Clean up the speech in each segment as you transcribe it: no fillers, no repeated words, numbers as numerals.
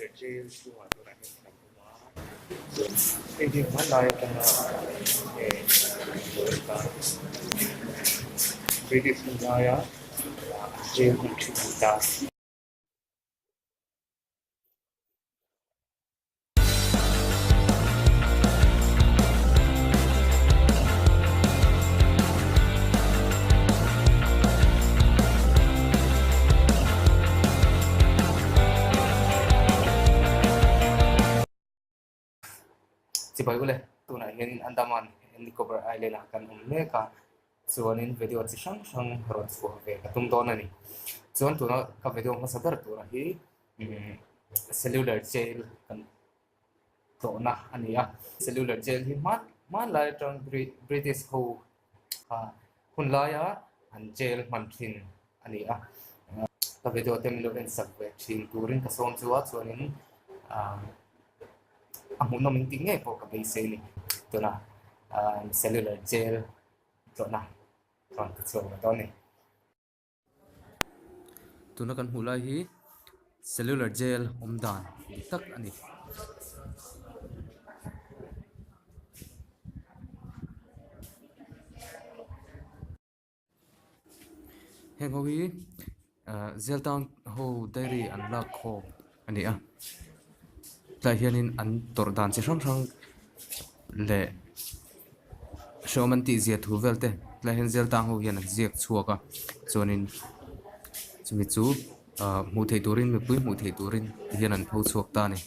Cellular Jail chhungah tunah hian kan awm a, chuan hei hi hmanlai atanga eh British hun laia jail hman thin a ni ta. Chibai ule tunah hianin Andaman and Nicobar Island ah kan awm mek a chuanin video chi hrang hrang rawn chhuah ve ka tum dawn a ni chuan tuna ka video hmasa ber tura hi umm cellular jail kan tlawhna a ni a cellular jail hi hman hmanlai atang British ho ah hun laia an jail hman thin a ni a ka video te min lo en sak ve thin turin ka sawm chu a chuanin ah a hmuhnawm in tih ngei pawh ka beisei a ni tuna ah cellular jail tlawhna rawn ti chhuak ve dawn a ni. Tuna kan hmuh lai hi cellular jail awm dan dik tak a ni. Heng ho hi ah jail tang ho diary an lak khawm a ni a tlaiah hianin an tawrh dan chi hrang hrang leh hrehawm an tih zia thu vel te tlaiah hian jail tang ho hian an ziak chhuak a chuanin chumi chu ah hmuh theih turin mipui hmuh theih turin ti hian an pho chhuak ta a ni.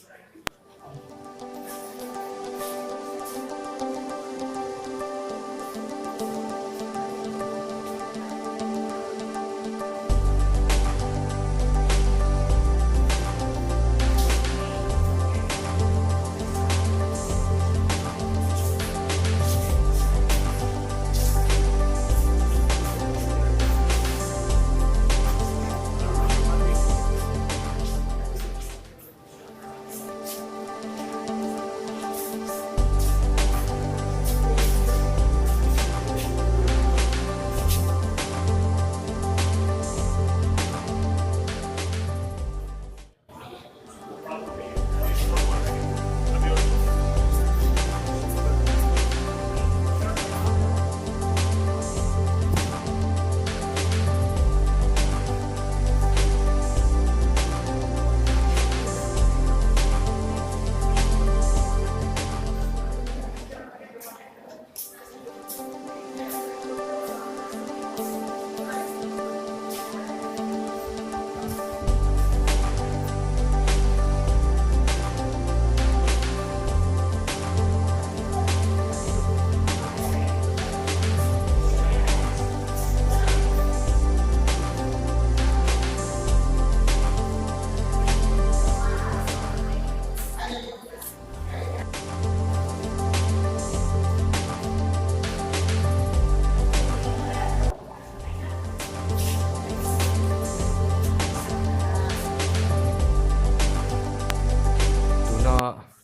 Tuna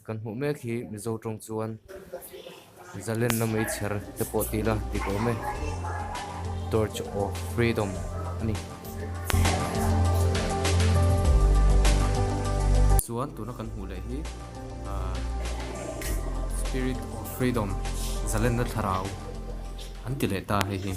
kan hmuh mek hi Mizo tawng chuan zalenna meichher te pawh tih ila dik awm e torch of freedom a ni. Chuan tuna kan hmuh leh hi ahh spirit of freedom zalenna thlarau an ti leh ta hei hi.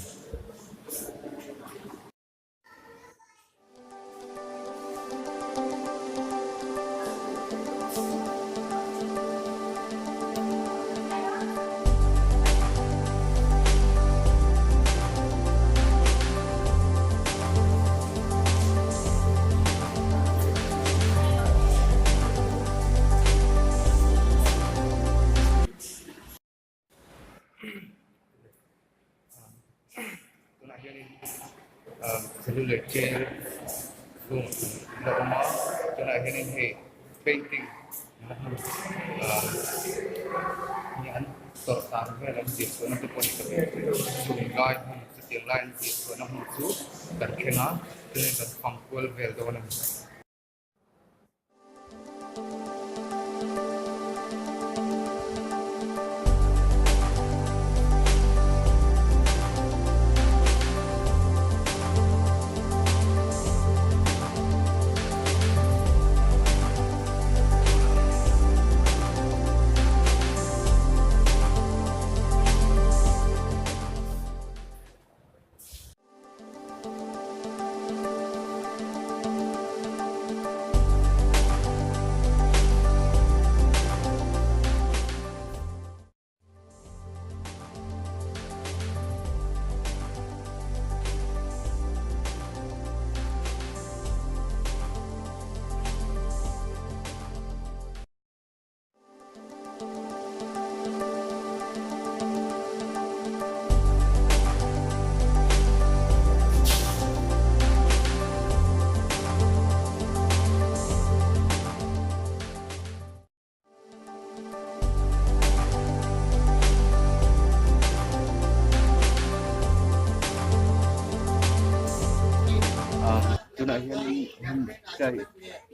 Tunah hianin cellular jail room la awm a tunah hianin hei painting hi an tawrh dan vel an ziah chhuahna te pawh ni ka chung lai hmun chutiang lai an ziah chhuahna hmun chu kan thleng a chuanin kan fang kual vel dawn a ni. Tunah hianin hmun tlai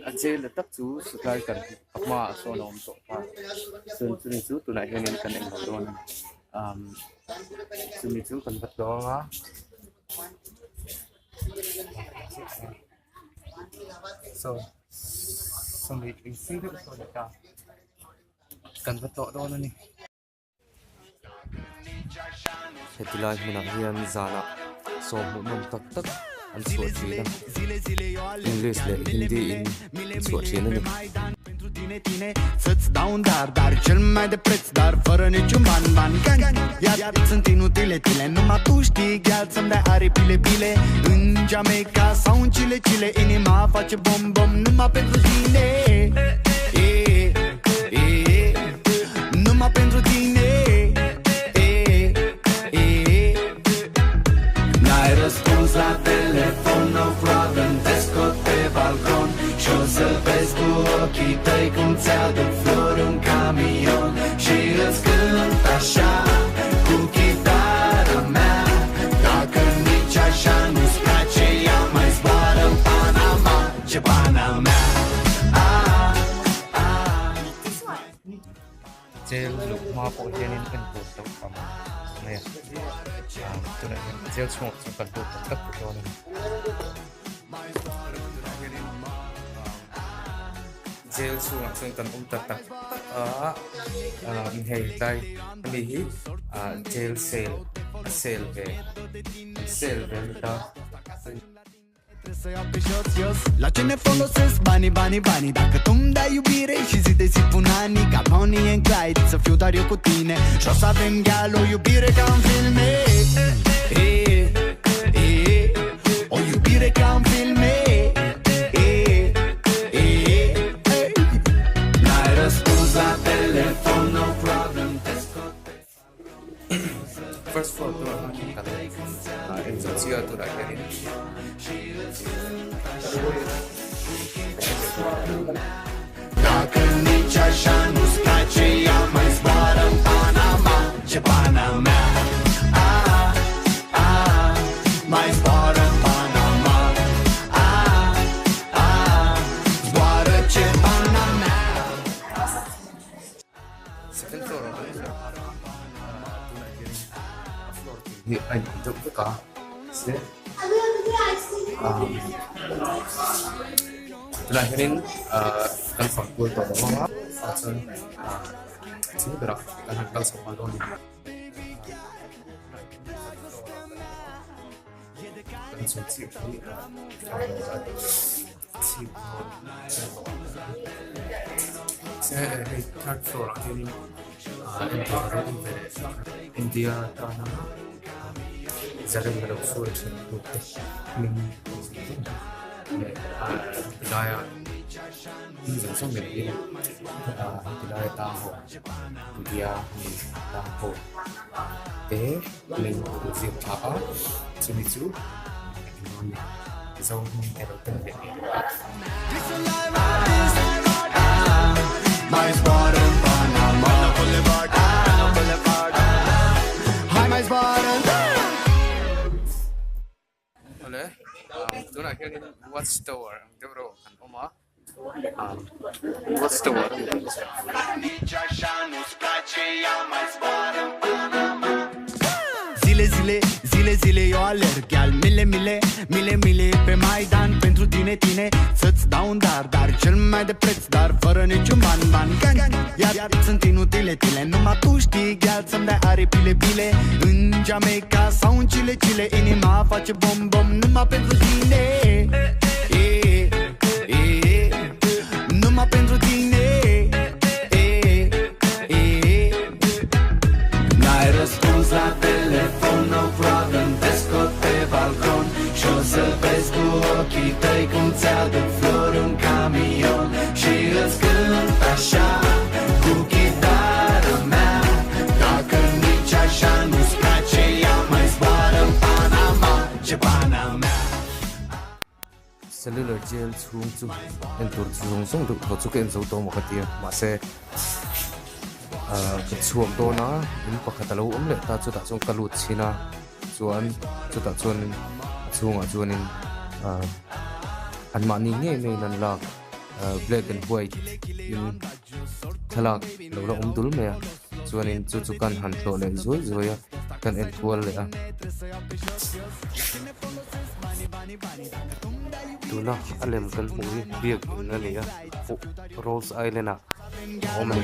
a jail tak chu satlai kan a hmaah sawn a awm tawh ta chuan chumi chu tunah hianin kan en lo dawn a ni umm chumi chu kan va tlawng a. Saw sawmi insi deuh saw ni ta kan va tlawh dawn a ni. Heti lai hmunah hian zanah sawm hmuh nawm tak tak an chhuah thin a, English leh Hindi in an chhuah thin a ni. Jail luh hma pawh hianin en tur lo tam mai a ah tunah hian jail chhungah chuan kan lut tak tak tawh dawn a ni tunah hianin jail chhungah chuan kan awm ta tak tak a ah hei tlai ani hi ah jail cell a cell ve an cell ve a ni ta. First floor turah khan kan en zawh chiah a turah hianin Second floor ah kan awm a tunah hianin a floor tin hi a inang deuh vek a se tunah hianin ahh kan fang kual tawh lo ang a ah chuan ah chung berah kan han kal chho nghal dawn a ni. Kan chung chhip hi chhip se hei third floor ah hianin ah entur a lo awm ve leh India tana zalen a lo hruai thin tu te hming leh ah tilaia hming zawng zawng nei in ah tilai tang ho India mi tang ho te hming an ziak tha a chumi chu Mizo hming te lo tel ve ngei bawk a. Awle tunah hianin watch tower ang deuh rawh kan awm a watch tower a ni Cellular jail chhung chu en tur chi zawng zawng deuh thaw chu ka en zo tawh maw ka ti a mahse ahh ka chhuak dawn a in pakhat a lo awm leh ta chutah chuan ka lut chhin a chuan chutah chuan a chhungah chuanin ahh. An mahni ngei maiin an lak black and white in thlalak lo la awm dul mai a chuanin chu chu kan han tlawh leh zuai zuai a kan en kual leh a. Tuna a lem kan hmuh hi biak in a ni a Rose Island ah a awm a ni.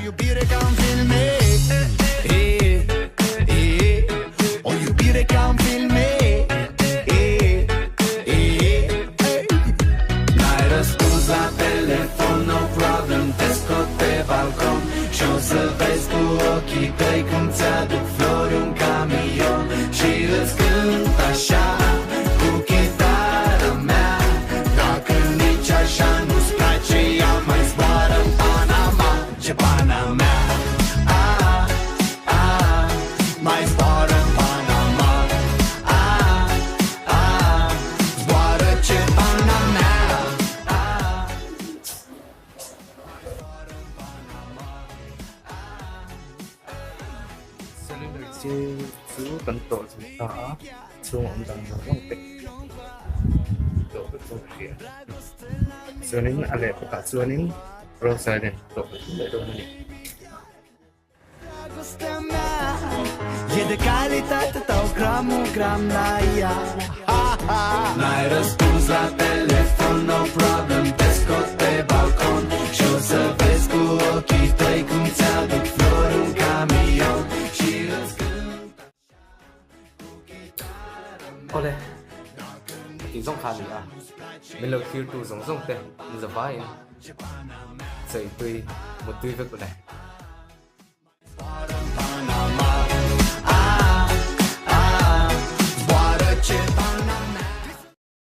Cylinder chu chu kan tlawh zo ta a chhung a awm dan zawng zawng te tlawh vek chu ka hria chuanin a leh pakah chuanin rose island tlawh ve leh dawn a ni. Awle, a tih zawng kha a ni a, min lo thlir tu zawng zawng te an za vaiin chaitui muttui vek u le.